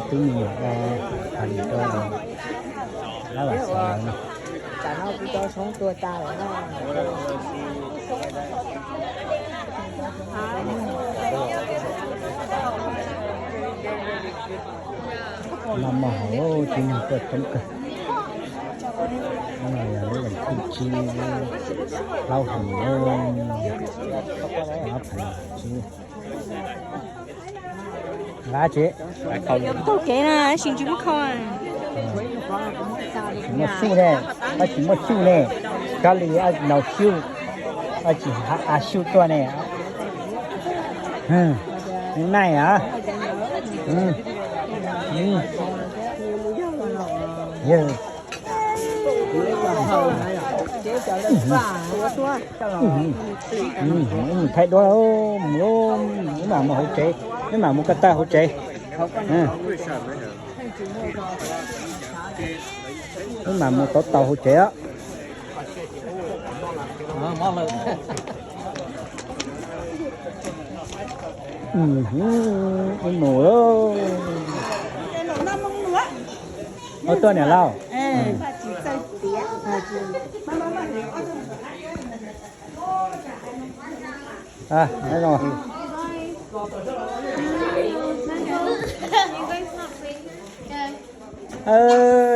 Twb me nyuam da hais li rau lab vam xav no. Noj mov hauv tib neeg tuaj coob kawg. Hnub no yog lub vas thib tsib, plaub hlis, ob phav tsib. Lav tsev. Taug kev na, sim tsis muaj khau. Tsis muaj xyuj ne, koj tsis muaj xyuj ne, koj li nau xyuj, koj tsis a xyuj tuaj ne. Nai a. Thaij duab mus, wb mam mus hauv tsev, wb mam mus ko taw hauv tsev. Wb mam mus tau tau hauv tsev os. Wb mus. Ua tuaj niam lauj.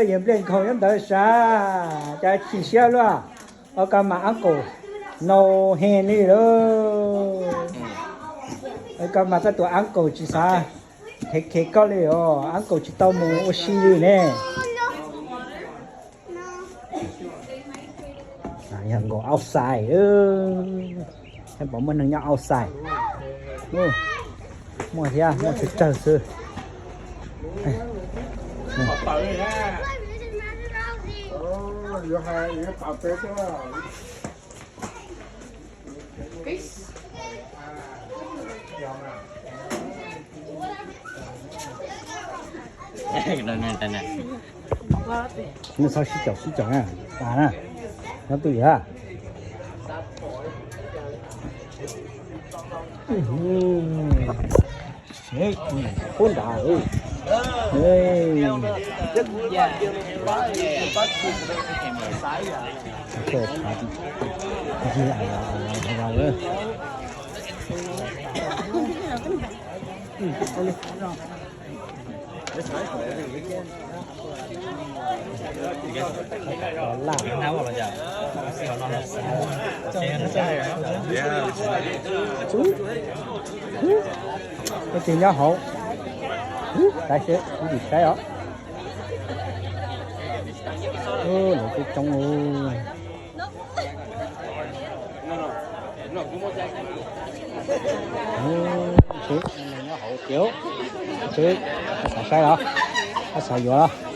Yog npliaj nkhaus nyob ntawd sav, cas chim siab luaj. Ua koj mas uncle no he li lauj. Ua koj mas koj tus uncle tsis xav khev khev koj li os, uncle tsis tau mus ua si li ne. Yog nkaus outside, pom muaj neeg nyob outside. Muaj thiab, muaj tsawg tsawg xwb. Nws txhob sib caum sib caum na, tas na, nyob twj ywm. Pub nrad. Tus nyob hauv, saib seb, kuv dim saib os. Lawv twb coob. Seb, nyob hauv tiag, seb, koj xav saib los, koj xav yuav los.